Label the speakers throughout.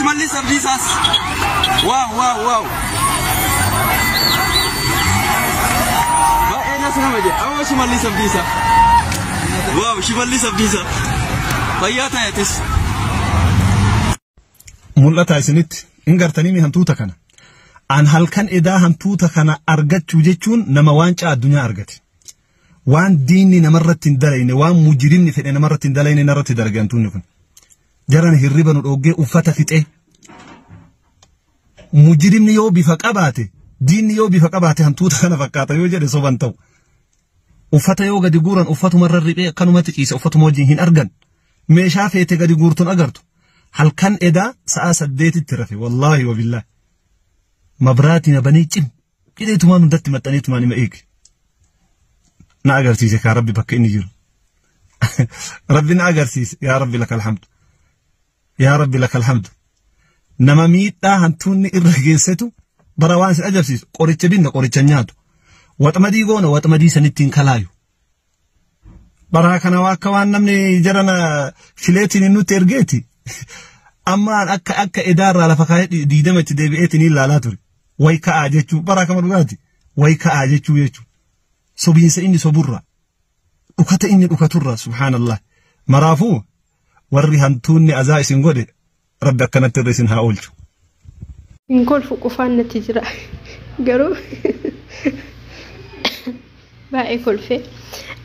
Speaker 1: Shimallis Abdiisaas. Wow, wow, wow. Baay'ee nas nama jedha. Awwa Shimallis Abdiisaa. Wow, Shimallis Abdiisaa. Fayyaa ta'etis.
Speaker 2: Mul'ata isinitti hin gartanii mi hantuuta kana? An halkan edaa hantuuta kana argachuu jechuun nama waancaa addunyaa argate. Waan diinni namarratti hin dalayne, waan mujrimni fedhe namarratti hin dalayne narratti dalage hantuunni kun. Jaran hirriba nu dhoggee uffata fixee. Mujrimni yoo bifa qabaate, diinni yoo bifa qabaate hantuuta kana fakkaata yoo jedhe soban ta'u. Uffata yoo gadi guuran uffatumarra riphee akkanumatti ciise, uffatuma wajjin hin argan. Meeshaa feete gadi guurtun agartu. Halkan edaa sa'a 8tti rafe, wallaahi wabillaahi. Mabraatii na banee cim jedheetumaan hundatti maxxaneetumaan ima eege. Na agarsiise kaa Rabbi bakka inni jiru. Rabbi na agarsiise, yaa Rabbi lakal hamdu. Yaa Rabbi lakal hamdu. Nama miidhaa hantuunni irra geessetu bara waan sin ajaa'ibsiisu, qoricha binna qoricha nyaatu. Waxmadii goona waxmadii sanitti hin kalaayu. Baraa kana akka waan namni jarana fileetiin nutti ergeeti. Amma akka edaarraa lafa kaa'ee 20 itti deebi'eetiin ilaalaa ture. Wayi ka'aa jechuu baraa kama dhugaati. Wayi ka'aa jechuu. Sobiinsa inni soburra. Dhukata inni dhukaturra, subhaanallah. Maraafuu warri hantuunni azaa isin godhe, Rabbi akkanatti irra isin haa oolchu.
Speaker 3: Hin kolfu, qufaan natti jira. Garuu baay'ee kolfee.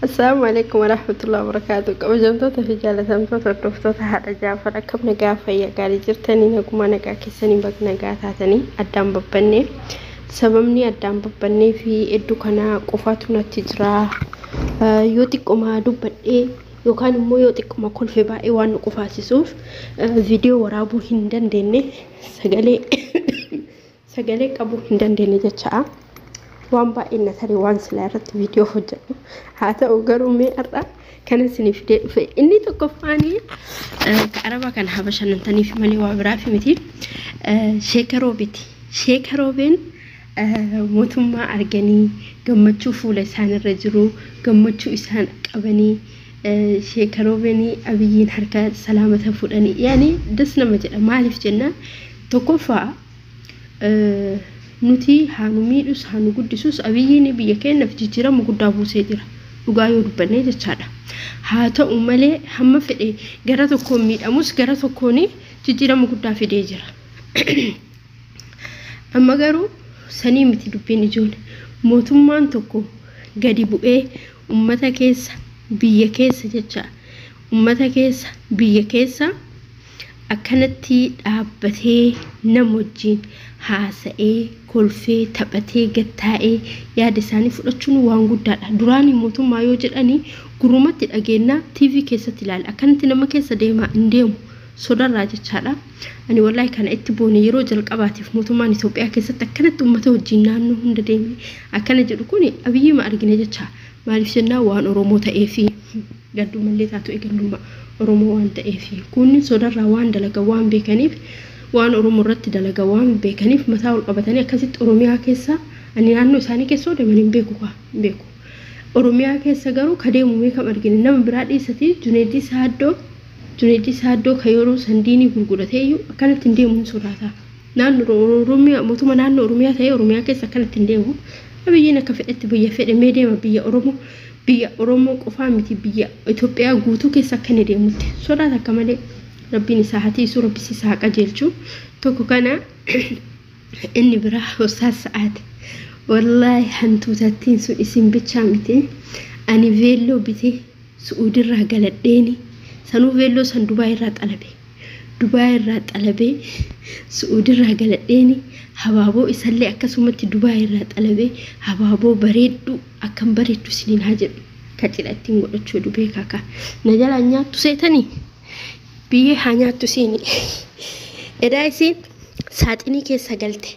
Speaker 3: Assalaamu alaikum warahmatullahi wabarakatuh. Kabajamtoota fi jaalatamtoota hordoftoota haadha Jaafar, akkam nagaa, fayyaa gaarii jirtanii? Naguma nagaa keessanii, baga nagaa taatanii. Addaan babbannee, sababni addaan babbannee fi hedduu kana qofaatu natti jira. Yoo xiqqoma dubbadhee yookaan immoo yoo xiqqoma kolfe baay'ee waan nu qufaasisuuf viidiyoo waraabuu hin dandeenye, sagalee qabuu hin dandeenye jecha'a. Waan baay'ee na tarii waan silaa irratti viidiyoo hojjedhu haa ta'u, garuu mee har'a kana isinii fidee dhufe. Inni tokkoffaanii ka araba kana haa bashannantaniif malee waa biraaf miti. Sheekaroobiti. Sheekaroobeen mootummaa arganii gammachuu fuula isaanirra jiru, gammachuu isaan qabanii, sheekaroobeen Abiyyiin harka salaamata fuudhanii, yaani das nama jedha. Maaliif jennaan, tokkoffaa nuti haa nu miidhus haa nu guddisus, Abiyyiin biyya keenyaaf jijjiirama guddaa buusee jira, dhugaa yoo dubbannee jechaadha. Haa ta'u malee hamma fedhe gara tokkoon miidhamus gara tokkoon jijjiirama guddaa fidee jira. Amma garuu sanii miti dubbiin ijoon. Mootummaan tokko gadi bu'ee ummata keessa, biyya keessa jecha, ummata keessa, biyya keessa akkanatti dhaabbatee nama wajjin haasa'ee, kolfee, taphatee, gattaa'ee yaada isaanii fudhachuun waan guddaadha. Duraanii mootummaa yoo jedhanii gurrumatti dhageenyaa, TV keessatti ilaala. Akkanatti nama keessa deemaa hin deemu sodarraa jechaadha. Ani wallaahi kana itti boone, yeroo jalqabaatiif mootummaan Itoophiyaa keessatti akkanatti uummata wajjin naannoo hunda deemee akkana jedhu kun Abiyyima argine jecha. Maaliif jennaan, waan Oromoo ta'eefi, gaddumallee taatu eegallummaa Oromoo waan ta'eefi, kun sodarraa waan dalaga waan beekaniif, waan Oromoo irratti dalaga waan beekaniif, mataa ol qabatanii akkasitti Oromiyaa keessa, ani naannoo isaanii keessa deeman hin beeku kaa, hin beeku. Oromiyaa keessa garuu ka deemu meeqam argine? Nama biraa dhiisati, Juneeddii Saaddoo, Juneeddii Saaddoo ka yeroo sandiinii gurguratee iyyuu akkanatti hin deemu, hin sodaata. Naannoo Oromiyaa, mootummaa naannoo Oromiyaa ta'ee Oromiyaa keessa akkanatti hin deemu. Abiyyiin akka fedhetti biyya fedhe mee deema. Biyya Oromoo, biyya Oromoo qofaa miti, biyya Itoophiyaa guutuu keessa akka inni deemutti sodaata akka malee. Rabbiin isaa haa tiisu, Rabbis isaa haa qajeelchu. Tokko kana. Inni biraa Ustaaz Sa'aati. Wallaahi hantuutattiin sun isin bichaa miti. Ani veelloo bitee Su'uudirraa galadheeni, sanuu veelloo san Dubaay irraa xalabe. Dubaay irraa xalabee Su'uudirraa galadheeni, habaaboo isallee akkasumatti Dubaay irraa xalabee, habaaboo bareedduu akkam bareeddu isiniin haa jedhu. Ka cidha ittiin godhachuu dubee kaka. Na jalaan nyaattu seetanii? Biyyee haa nyaattu isiini. Edaa isiin saaxinii keessa galte.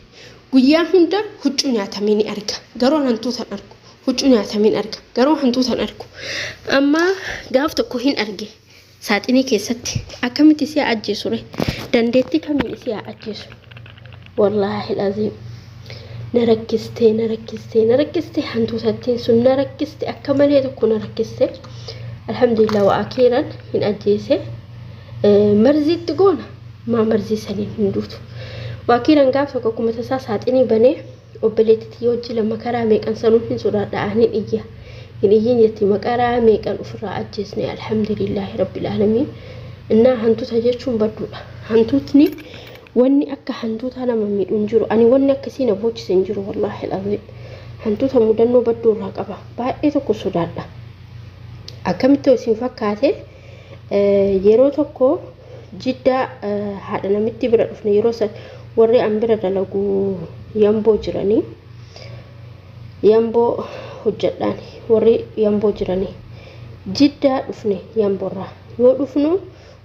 Speaker 3: Guyyaa hunda huccuu nyaatamee ni arga. Garuu hantuutan argu. Huccuu nyaatamee ni arga. Garuu hantuutan argu. Amma gaaf tokko hin arge. Saaxinii keessatti akkamitti isii ajjeesu re? Dandeettii kamiin isii haa ajjeesu? Wallaahi laziim. Na rakkistee, na rakkistee, na rakkistee, hantuutattiin sun na rakkiste, akka malee tokko na rakkiste. Alhamdulillah, wa akiiran hin ajjeese. Marziitti goona. Maa marzii saniin hin duutu. Waakiilan gaaf tokko akkuma tasaa saaxinii banee obboleettitii hojii lama karaa meeqan sanuu hin sodaadha ani iyya. Hin iyyin jetti maqaraa meeqan ofirraa ajjeesne alhamdulillaahi rabbil aalamiin. Innaa hantuuta jechuun badduudha. Hantuutni wanni akka hantuuta nama miidhu hin jiru. Ani wanni akkasii na boochise hin jiru wallaahi alazim. Hantuuta mudannoo badduu irraa qaba. Baay'ee tokko sodaadha. Akkamitti isin fakkaate yeroo tokko Jiddaa haadha namitti bira dhufne yeroo san warri an bira dalagu yamboo jiranii yamboo hojjedhaan warri yamboo jiranii Jiddaa dhufne yamboorraa yoo dhufnu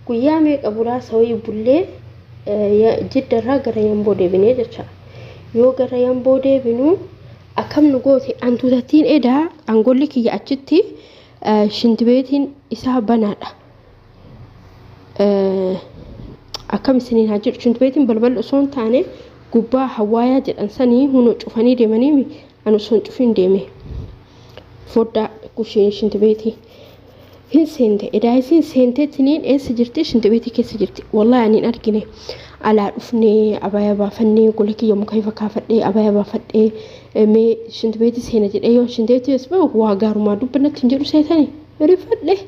Speaker 3: guyyaa meeqa bulaa sawii bullee Jiddarraa gara yamboo deebinee jecha yoo gara yamboo deebinu akkam nu goote hantuutattiin edaa angolli kiyya achitti shintibeetiin isaa banaadha. Akkam isiniin haa jedhu shintibeetiin balballi osoo hin taane gubbaa hawaayaa jedhan sanii hunoo cufanii deemanii ani osoo hin cufin deeme foddaa kushiin shintibeetii hin seente edaa isiin seenteetiniin eessa jirti shintibeetii keessa jirti wallaahi ani hin argine alaa dhufnee abaayaa baafannee gola kiyya muka ifa kaafadhee abaayaa baafadhee mee shintibeetii seena jedhee yoo shintibeetii as bahu waa gaarumaa dubbannatti hin jedhu seetanii rifadhe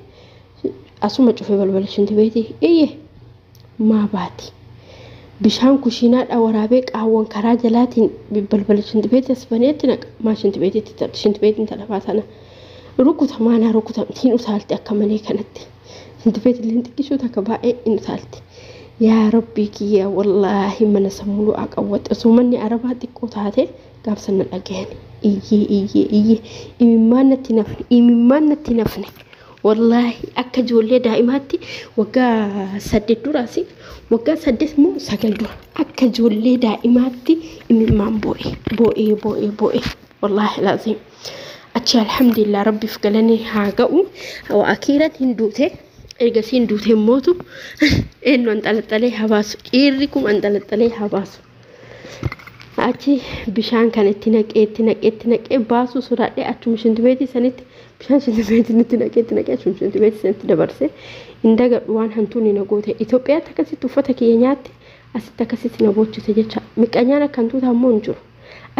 Speaker 3: asuma cufee balbala shintibeetii iyye maa baati bishaan kushiinaadhaa waraabee qaawwan karaa jalaatiin balbala shintibeetii as baneetti naqa maa shintibeetiitti tarti shintibeetiin talafaa tana rukutamaa naa rukutamtiin utaalti akka malee kanatti shintibeetillee xiqqishuu takka baay'ee in utaalti yaa rabbii kiyya wallaahi mana sammuu aqawwatte osoo manni arabaa xiqqoo taate gaafsan na dhaga'an iyyee iyyee iyyee imimmaan natti nafne imimmaan natti nafne wallaahi akka ijoollee daa'imaatti waggaa 8 duraas waggaa 8 moo 9 dura akka ijoollee daa'imaatti imimmaan boo'e boo'ee boo'ee boo'e wallaahi laazim achi alhamdulillah rabbiif galanii haa ga'u akiiran hin duute ergasiin duute mootu eenyu anxalaxalee haa baasu dhiirri kun anxalaxalee haa baasu achi bishaan kan itti naqee itti naqee itti naqee baasuu sodaadhee achuma shintibeetii sanitti bishaan shintibeetii itti naqee itti naqee achuma shintibeetii sanitti dabarse hin dagadhu waan hantuun na goote Itoophiyaatti akkasitti uffata kiyya nyaatte asitti akkasitti na boochise jecha miqqanyaan akka hantuuta ammoo hin jiru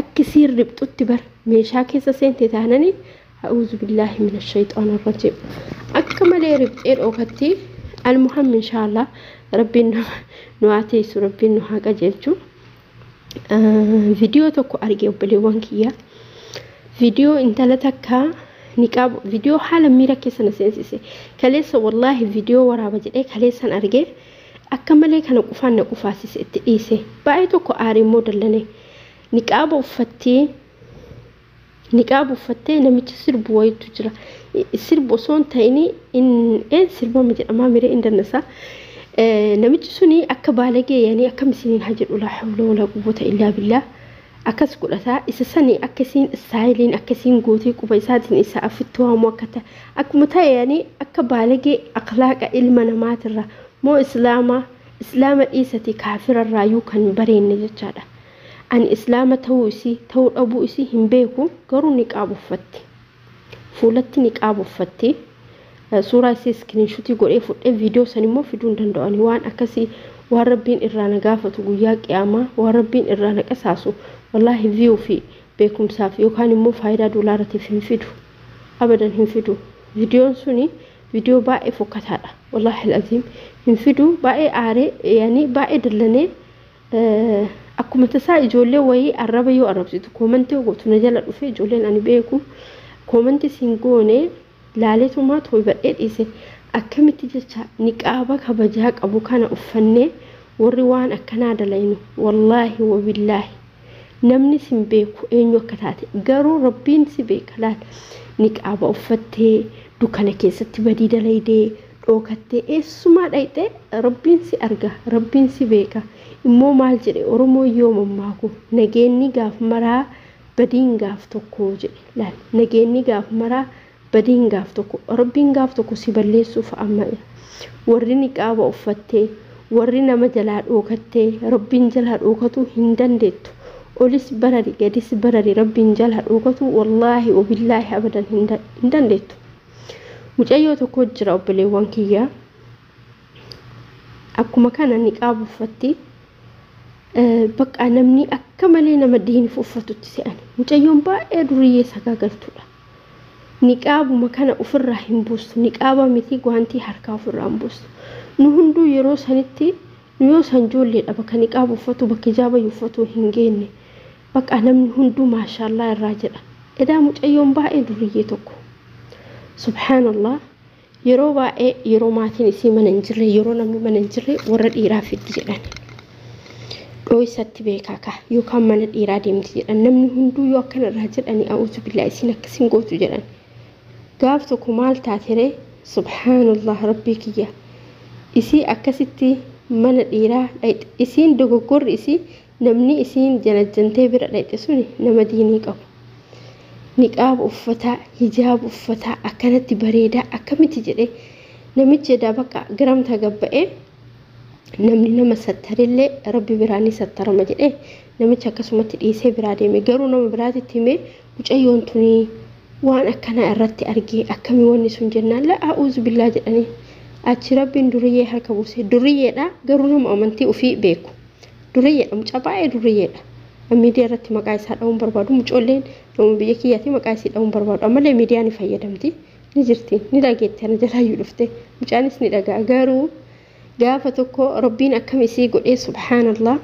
Speaker 3: akki siin riphxutti bar meeshaa keessa seente taananii a'uuzu billaahi mina shayxaana rajiim akka malee riphxee dhookatti almuham inshaallah rabbiin nu haa teessu rabbiin nu haa qajeelchu. Viidiyoo tokko arge obboleewwan kiyya viidiyoo intala takka niqaab viidiyoo haala miira keessa na seensise kaleessa wallaahi viidiyoo waraaba jedhee kaleessan arge akka malee kana qufaan na qufaasise itti dhiise baay'ee tokko aaree immoo dallane niqaaba uffattee niqaaba uffattee namichi sirbu wayitu jira sirbu osoo hin ta'in sirbama jedhamaa miree hin dandasaa namichi suni akka baalagee yaanii akkam isiniin haa jedhu laa hawla walaa quwwata illaa billaa akkas godhataa isa sanii akka isiin istaayiliin akka isiin gootee quba isaatiin isa afitti waamu akka ta'e akkuma ta'e yaanii akka baalagee akhlaaqa ilma namaatirra moo islaama islaama dhiisati kaafirarraayyuu kan bareenne jechaadha. Ani islaama ta'uu isii ta'uu dhabuu isii hin beeku garuu niqaaba uffatti fuulatti niqaaba uffatti suuraa isii iskiriinshutii godhee fudhee viidiyoo san immoo fiduu hin danda'ani waan akkasii waan rabbiin irraa na gaafatu guyyaa qiyaamaa waan rabbiin irraa na qasaasu wallaahi viyuu fi beekumsaaf yookaan immoo faayidaa doolaaratiif hin fidu abadan hin fidu viidiyoon suni viidiyoo baay'ee fokkataadha wallaahi alaziim hin fidu baay'ee aaree yaani baay'ee dallanee akkuma tasaa ijoollee wayii arraba yoo arrabsitu koomantii gootu na jala dhufe ijoolleen ani beeku koomantii siin goone laaleetumaa tooybadhee dhiise akkamitti jecha niqaaba kabajaa qabu kana uffannee warri waan akkanaa dalaynu wallaahi wabillaahi namni sin beeku eenyu akka taate garuu rabbiin si beeka laal niqaaba uffattee dukkana keessatti badii dalaydee dhookattee eessumaa dhayxee rabbiin si arga rabbiin si beeka immoo maal jedhe oromoo yoo mammaaku nageenni gaaf maraa badiin gaaf tokko jedhe laal nageenni gaaf maraa badiin gaaf tokko rabbiin gaaf tokko si balleessuuf amma warri niqaaba uffattee warri nama jalaa dhookattee rabbiin jalaa dhookatu hin dandeettu olis barari gadis barari rabbiin jalaa dhookatu wallaahi wabillaahi abadan hin dandeettu. Mucayyoo tokko jira obboleewwan kiyya Akkuma kana niqaaba uffatti bakka namni akka malee nama diiniif uffatutti se'an. Mucayyoon baay'ee duriyyee sagaagaltuudha. Niqaabuma kana ofirraa hin buustu. Niqaaba miti guantii harkaa ofirraa hin buustu. Nu hunduu yeroo sanitti nu yoo san ijoolleedha bakka niqaaba uffatu bakka hijaaba uffatu hin geenne. Bakka namni hunduu maashaallaa irraa jedha. Edaa mucayyoon baay'ee duriyyee tokko. Subhaanallah. Yeroo baay'ee yeroo maatiin isii mana hin jirre yeroo namni mana hin jirre warra dhiiraa fiddi jedhan. Dhooysatti beekaa ka yookaan mana dhiiraa deemti jedhan. Namni hunduu yoo akkana irraa jedhanii a'uuzu billaa isiin akkasiin gootu jedhan. Gaaf tokko maal taateree subhaanallah rabbii kiyya. Isii akkasitti mana dhiiraa dhayxe. Isiin dogoggorri isii namni isiin janajjantee bira dhayxe suni nama diinii qabu. Niqaaba uffataa, hijaaba uffataa akkanatti bareedaa akkamitti jedhee namichi edaa bakka garamta gabba'ee namni nama sattarillee rabbi biraa ni sattarama jedhee namichi akkasumatti dhiisee biraa deeme. Garuu nama biraatitti himee mucayyoon tuni waan akkanaa irratti argee akkamii wanni sun jennaan la a'uuzu billaa jedhanii achi rabbiin duriyyee harka buuse. Duriyyeedha garuu nama amantii ofii beeku. Duriyyeedha mucaa baay'ee duriyyeedha. Miidiyaa irratti maqaa isaa dha'uun barbaadu. Mucoolleen nama biyya kiyyaatti maqaa isii dha'uun barbaadu. Ammallee miidiyaa ni fayyadamti. Ni jirti. Ni dhageetti. Ana jalaayyuu dhufte. Mucaanis ni dhaga'a. Garuu gaafa tokko rabbiin akkam isii godhee subhaanallah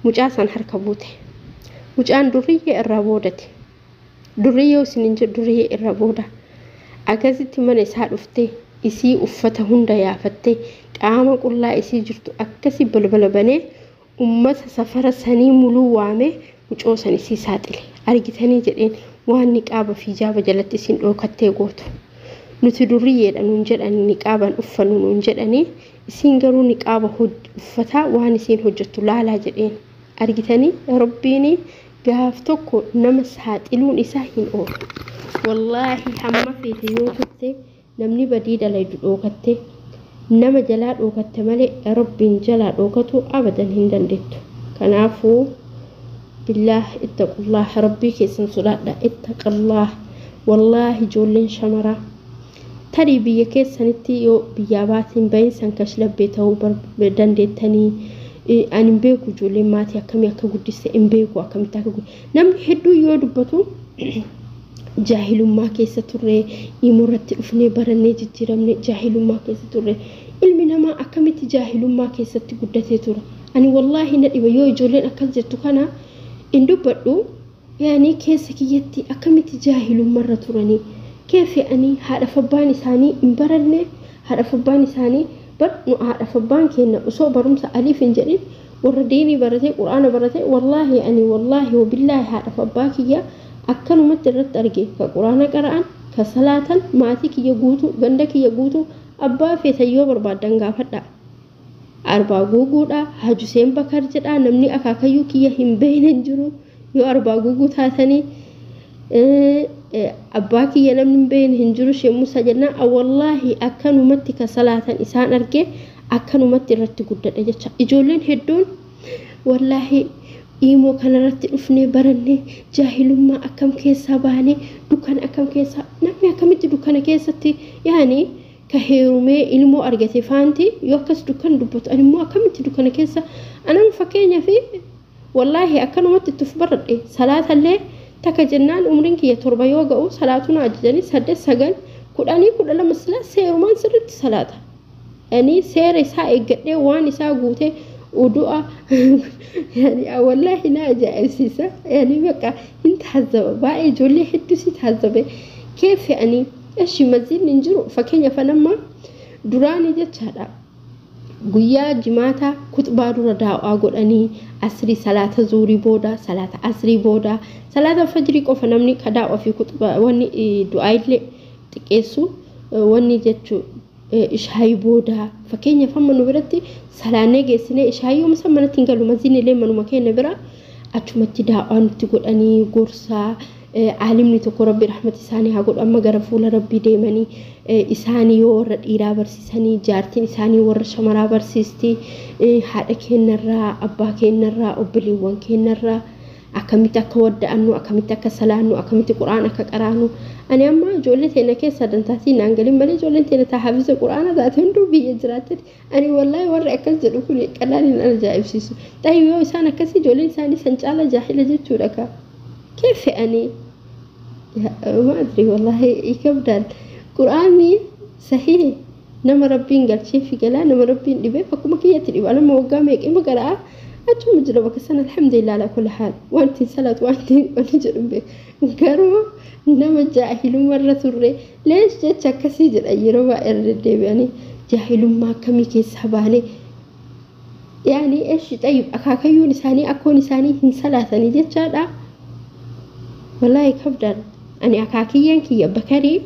Speaker 3: mucaa san harka buute. Mucaan duriyyee irraa boodate. Duriyyee isin hin jedhu duriyyee irraa booda. Akkasitti mana isaa dhufte isii uffata hunda yaafattee qaama qullaa isii jirtu akkasii balbala banee ummata safara sanii muluu waamee mucoo san isii saaxile. Argitanii jedheen waan niqaaba fi hijaaba jalatti isin dhookattee gootu. Nuti duriyyeedha nuun jedhanii niqaaban uffannu nuun jedhanii isiin garuu niqaaba uffataa waan isiin hojjettu laalaa jedheen. Argitanii rabbiin gaaf tokko nama saaxiluun isaa hin oolu. Wallaahi hamma feete yoo turte namni badii dalaydu dhookatte nama jalaa dhookatte malee rabbiin jalaa dhookatu abadan hin dandeettu. Kanaafuu billaah ittaqullah rabbii keessan sodaadha ittaqallah. Wallaahi ijoolleen shamaraa tarii biyya keessanitti yoo biyyaa baatiin bahin san kashlabbee ta'uu dandeettanii ani hin beeku ijoolleen maatii akkamii akka guddiste hin beeku akkamitti akka guddiste. Namni hedduu yoo dubbatu jaahilummaa keessa turre dhimma irratti dhufnee barannee jijjiiramne jaahilummaa keessa turre. Ilmi namaa akkamitti jaahilummaa keessatti guddatee tura. Ani wallaahi na dhiba yoo ijoolleen akkas jettu kana hin dubbadhu yaani keessa kiyyatti akkamitti jaahilummaarra turanii keefi ani haadha abbaan isaanii hin baranne haadha abbaan isaanii haadha abbaan keenya osoo barumsa aliif hin jedhin warra diinii baratee quraana baratee wallaahi ani wallaahi wabillaahi haadha abbaa kiyya akkanumatti irratti arge ka quraana qara'an ka salaatan maatii kiyya guutuu ganda kiyya guutuu abbaa feetan yoo barbaaddan gaafadha. Arbaa guuguudha Hajuseen Bakar jedha namni akaakayyuu kiyya hin beekne hin jiru yoo arbaa guuguu taatanii abbaa kiyya namni hin beekne hin jiru ishee Musaa jennaan wallaahi akkanumatti ka salaatan isaan arge akkanumatti irratti guddadha jecha. Ijoolleen hedduun wallaahi imoo kanarratti dhufnee barannee jaahilummaa akkam keessaa baanee dukkana akkam keessaa namni akkamitti dukkana keessatti yaani ka heerumee ilmoo argate faanti yoo akkas dukkana dubbatu ani immoo akkamitti dukkana keessa anan fakkeenyaa fi wallaahi akkanumatti itti of baradhe salaatallee takka jennaan umriin kiyya 7 yoo ga'u salaatuna ajajanii 8 9 10 12 sila seerumaan sirriitti salaata. Ani seera isaa eeggadhee waan isaa guutee udu'a yani wallaahi na ajaa'ibsiisa yani bakka hin taazaba baay'ee ijoollee hedduu si taazabe keefi ani eshi maziin hin jiru fakkeenyaaf anamma duraanii jechaadha. Guyyaa jimaataa kutbaa dura daa'aa godhanii asrii salaata zuurii booda salaata asrii booda salaata fajrii qofa namni ka daa'aa fi kutbaa wanni du'aa illee xiqqeessu wanni jechuu ishaayii booda fakkeenyaaf amma nu biratti salaannee geessinee ishaayii yoomsa manatti hin galu maziin illee manuma keenya bira achumatti daa'aa nutti godhanii gorsaa aalimni tokko rabbi rahmati isaanii haa godhu amma gara fuula rabbii deemanii isaanii yoo warra dhiiraa barsiisanii jaartiin isaanii warra shamaraa barsiisti haadha keenyarraa abbaa keenyarraa obboleewwan keenyarraa Akkamitti akka wadda'annu, akkamitti akka salaannu, akkamitti quraana akka qaraanu. Ani amma ijoollee teena keessa dantaatii naan galin malee ijoolleen teena taa hafiza quraana taate hunduu biyya jiraattetti. Ani wallaahi warri akkas jedhu kun qalaaliin ajaa'ibsiisu. Xayyii yoo isaan akkasii ijoolleen isaanii san caala jaahila jechuudha kaa. Keef fe'anii? Ma adri wallaahi ikabdaan. Quraanni sahii nama rabbiin galchee fi galaa nama rabbiin dhibeef akkuma kiyyatti dhiba. Nama waggaa meeqa qaraa achuma jira bakka sana, alhamdulillah ala kulli haal, wanti salaatu wanti wanti jedhu beeku. Garuu nama jaahilummaarra turre lees jecha akkasii jedha yeroo baay'ee irra deddeebi'anii jaahilummaa akkamii keessaa baanee yaani eshi xayyib akaakayyuun isaanii akkoon isaanii hin salaatanii jechaadha. Wallaahi kabdaan ani akaakiyyeen kiyya Bakarii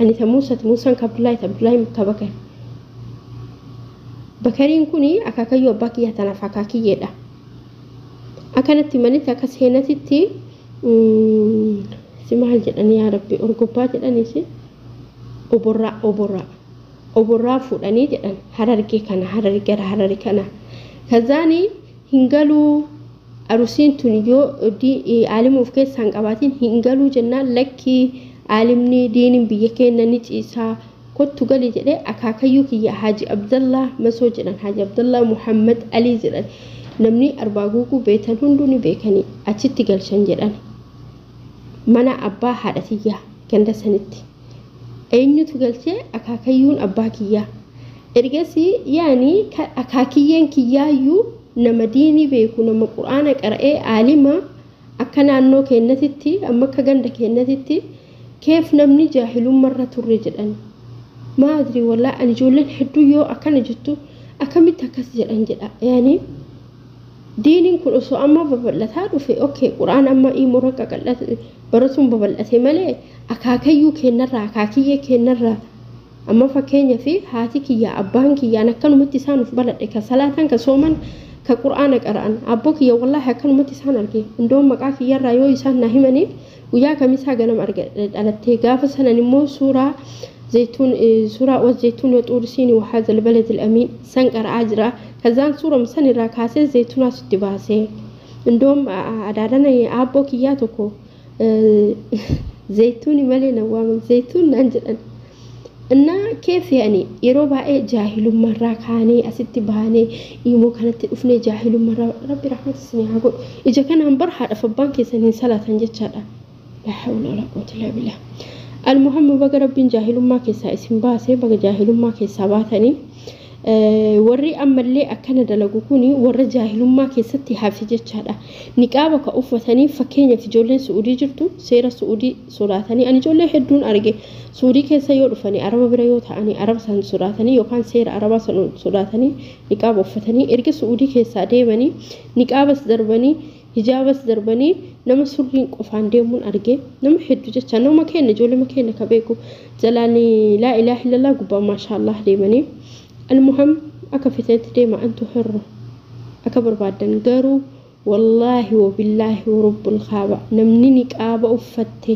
Speaker 3: ani ta Muusati, Muusaan ka Abdullaahi, ta Abdullaahi ka Bakari. Bakariin kuni akaakayyuu abbaa kiyyaa tanaaf akaakiyyeedha. Akkanatti manitti akka seenatitti si maal jedhanii yaa rabbi orgobbaa jedhaniis oborraa oborraa oborraa fuudhanii jedhan Harargee kana Harari gara Harari kana. Kazaani hin galuu arusiin tun yoo aalima of keessaa hin qabaatin hin galuu jennaan, lakkii aalimni diiniin biyya keenya ni ciisaa kottu gali jedhee akaakayyuu kiyya Haaji Abdallaa Masoo jedhan, Haaji Abdallaa Muhammad Alii jedhan, namni Arbaa Guuguu beekan hunduu ni beekanii, achitti galchan jedhan mana abbaa haadha tiyyaa ganda sanitti. Eenyutu galchee? Akaakayyuun abbaa kiyyaa. Ergasii yaani akaakiyyeen kiyyaayyuu nama diinii beeku, nama quraana qara'ee aalima akka naannoo keenyatitti amma akka ganda keenyatitti. Keef namni jaahilummaarra turre jedhan? Maadri wallaahi ani ijoolleen hedduu yoo akkana jettu akkamitti akkas jedhan jedha. Yaani diiniin kun osoo amma babal'ataa dhufe, okay, quraan amma imura qaqal'ate baratuun babal'ate malee akaakayyuu keenyarraa akaakiyyee keenyarraa amma fakkeenya fi haati kiyya abbaan kiyyaan akkanumatti isaan uf baladhe, ka salaatan, ka sooman, ka qur'aana qara'an. Abboo kiyya wallaahi akkanumatti isaan arge. Indoon maqaa kiyyarraa yoo isaan na himanii guyyaa kamisaa ganama arge dhalattee gaafa sanan immoo suuraa zaytuun, suuraa والزيتون وطور سينين وهذا البلد الأمين san qara'aa jira. Kazaan suurama san irraa kaasee zaytuunaa sitti baasee indoom adaadana aabboo kiyyaa tokko zaytuuni malee na waaman, zaytuun naan jedhan. እና keef yaani yeroo baay'ee jaahilummaarraa kaanee asitti baanee immoo kanatti dhufnee jaahilummaarraa rabbi rahmata isinii haa godhu. Ija kanaan bar haadhaaf abbaan keessan hin salaatan jechaadha. Laa hawla walaa quwwata illaa billah. Almuhamma baga rabbiin jaahilummaa keessaa isin baasee, baga jaahilummaa keessaa baatanii. Warri ammallee akkana dalagu kuni warra jaahilummaa keessatti hafe jechaadha. Niqaaba ka uffatanii fakkeenyaaf ijoolleen Su'uudii jirtu seera Su'uudii sodaatanii, ani ijoollee hedduun arge, Su'uudii keessa yoo dhufanii Araba bira yoo ta'anii Araba san sodaatanii yookaan seera Arabaa san sodaatanii niqaaba uffatanii, erga Su'uudii keessaa deemanii niqaabas darbanii hijaabas darbanii nama surriin qofaan deemuun arge nama hedduu jecha. Nama keenya ijoollee keenya ka beeku jalaan laa ilaaha illallah gubbaa maashaallah deemanii. Almuham akka fiteetti deema, antu hirru akka barbaadan. Garuu wallaahi wabillaahi rabbul kaaba, namni niqaaba uffatte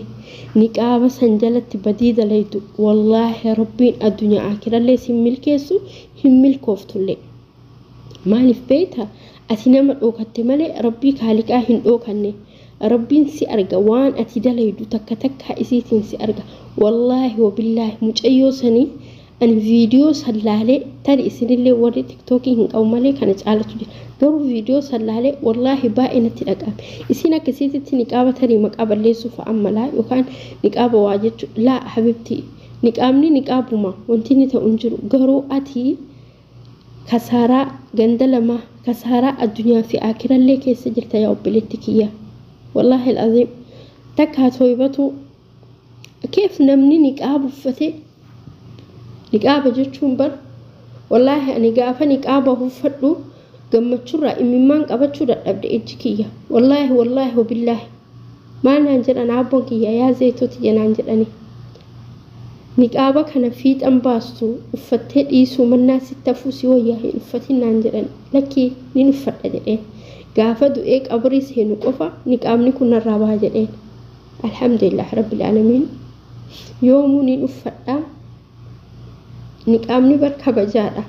Speaker 3: niqaaba san jalatti badii dalaytu, wallaahi rabbiin addunyaa akirallee sin milkeessu, hin milkooftullee. Maaliif beekta? Ati nama dhookatte malee rabbii kaaliqaa hin dhookanne. Rabbiin si arga, waan ati dalaydu takka takka isiitiin si arga. Wallaahi wabillaahi mucayyoo sanii ani viidiyoo sallaalee tari isinillee warri TikTokii hin qabu malee kana caalatu jira, garuu viidiyoo sallaalee wallaahi baay'ee natti dhaqame. Isin akkasiitti niqaaba tarii maqaa balleessuuf ammalaa yookaan niqaaba waa jechuu, laa habibti, niqaabni niqaabuma, wanti inni ta'u hin jiru. Garuu ati kasaaraa ganda lama, kasaaraa addunyaa fi akirallee keessa jirta yaa obboleetti kiyya. Wallaahi al'aziim takkaa tooybatu keef namni niqaaba uffatee? Niqaaba jechuun bar wallaahi ani gaafa niqaaba uffadhu gammachuurraa imimmaan qabachuu dadhabde ijji kiyya. Wallaahi wallaahi wabillaahi maal naan jedhan abboon kiyya, yaa zayituuti naan jedhani, niqaaba kana fiixan baastu uffattee dhiisuu mannaa sitti hafuu si wayyaa, hin uffatin naan jedhan. Lakkii nin uffadha jedheen. Gaafa du'ee qabrii seenu qofa niqaabni kun narraa baha jedheen. Alhamdulillah rabbil aalamiin, yoomuu nin uffadhaa. Niqaabni bar kabajaadha.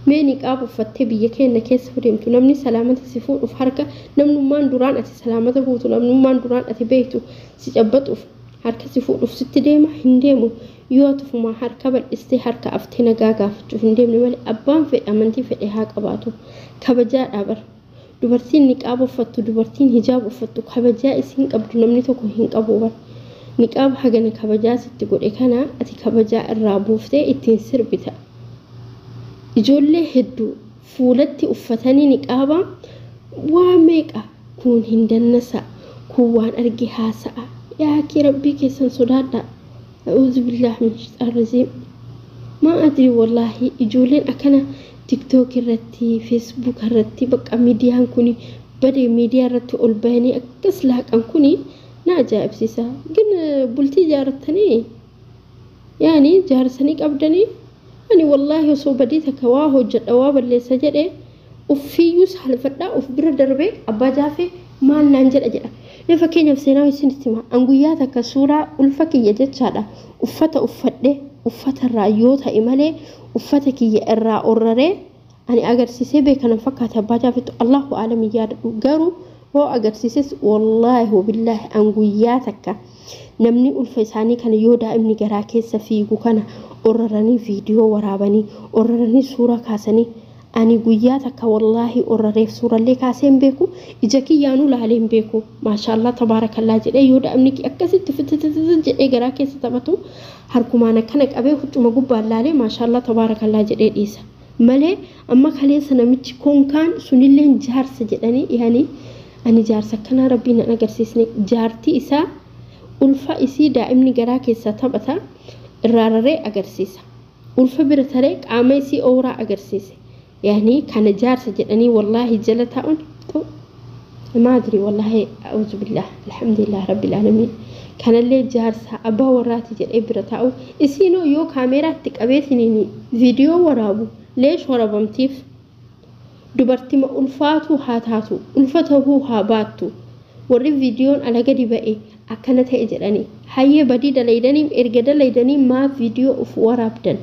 Speaker 3: Mee niqaaba uffattee biyya keenya keessa deemtu namni salaamata si fuudhuuf harka namnummaan duraan ati salaamata fuutu namnummaan duraan ati beektu si cabbaxuuf harka si fuudhuuf sitti deema hin deemu. Yoo atufumaa harka bal'istee harka aftee nagaa gaafachuuf hin deemne malee abbaan fedhe amantii fedhe haa qabaatu. Kabajaadhaa bara. Dubartiin niqaaba uffattu dubartiin hijaaba uffattu kabajaa isiin qabdu namni tokko hin qabu bara. Niqaaba hagana kabajaa sitti godhe kana ati kabajaa irraa buuftee ittiin sirbita. Ijoollee hedduu fuulatti uffatanii niqaaba waa meeqa kun hin dannasa kun waan arge haasa'a. Yaa kee rabbii keessan sodaadha. A'uudhu billaahi min shayxaani rajiim. Maa adrii wallaahi ijoolleen akkana tiktook irratti feesbuuk irratti bakka miidiyaan kun badee miidiyaa irratti ol bahanii akkas laaqan kun na ajaa'ibsiisa. Gin bultii ijaarratanii yaani jaarsanii qabdanii ani wallaahi osoo badii takka waa hojjedha waa balleessa jedhee uffiyyuu saalfadhaa of bira darbee abbaa jaafee maal naan jedha jedha. Mee fakkeenyaaf seenaa isinitti hima. An guyyaa takka suuraa ulfa kiyya jechaadha. Uffata uffadhe uffatarraa yoo ta'e malee uffata kiyya irraa orraree ani agarsiisee beekanan fakkaata abbaa jaafettu Allahu aalam hin yaadadhu. Garuu hoo agarsiises wallaahi wabillaahi an guyyaa takka namni ulfa isaanii kana yoo daa'imni garaa keessa fiigu kana orraranii viidiyoo waraabanii orraranii suuraa kaasanii ani guyyaa takka wallaahi orrareef suurallee kaasee hin beeku ija kiyyaanuu laalee hin beeku maashaallah tabaarakallaa jedhee yoo daa'imni akkasitti fititititi jedhee garaa keessa taphatu harkumaan akkana qabee huccuma gubbaan laalee maashaallah tabaarakallaa jedhee dhiisa malee amma kaleessa namichi konkaan sunilleen jaarsa jedhanii yaani ani jaarsa akkanaa rabbiin nan agarsiisne jaartii isaa ulfa isii daa'imni garaa keessa taphata irraa raree agarsiisa ulfa bira taree qaama isii ooraa agarsiise. يعني كان جارس جدني والله جلتا ما أدري والله أعوذ بالله الحمد لله رب العالمين كان اللي جارس أبا وراتي جل إبرة أو إسينو يو كاميرا تكابيتني فيديو ورابو ليش ورابم تيف دبرتي ما ألفاتو هاتاتو ألفته هاباتو وري فيديو على قدي بقى أكنت هيجراني هاي بدي دليدني إرجع دليدني ما فيديو أف ورابدن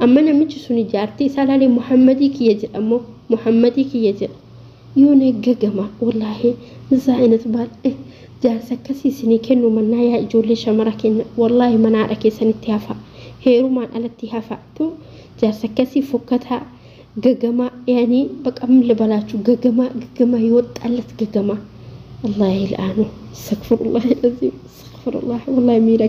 Speaker 3: amma namichi suni jaartii isaa laalee Muhammadii kiyya jedha ammoo Muhammadii kiyya jedha yoona gagama wallaahi zaa'inat baal jaarsa akkasii isinii kennu mannaa yaa ijoollee shamara kenna wallaahi mana haadha keessanitti hafa heerumaan alatti hafa tu jaarsa akkasii fokkataa gagama yaani baqa ምን ልበላችሁ ገገማ ገገማ ይወጣለት ገገማ ወላሂ ልአኑ አስተግፊሩላህ አልዓዚም አስተግፊሩላህ ወላሂ ሚራ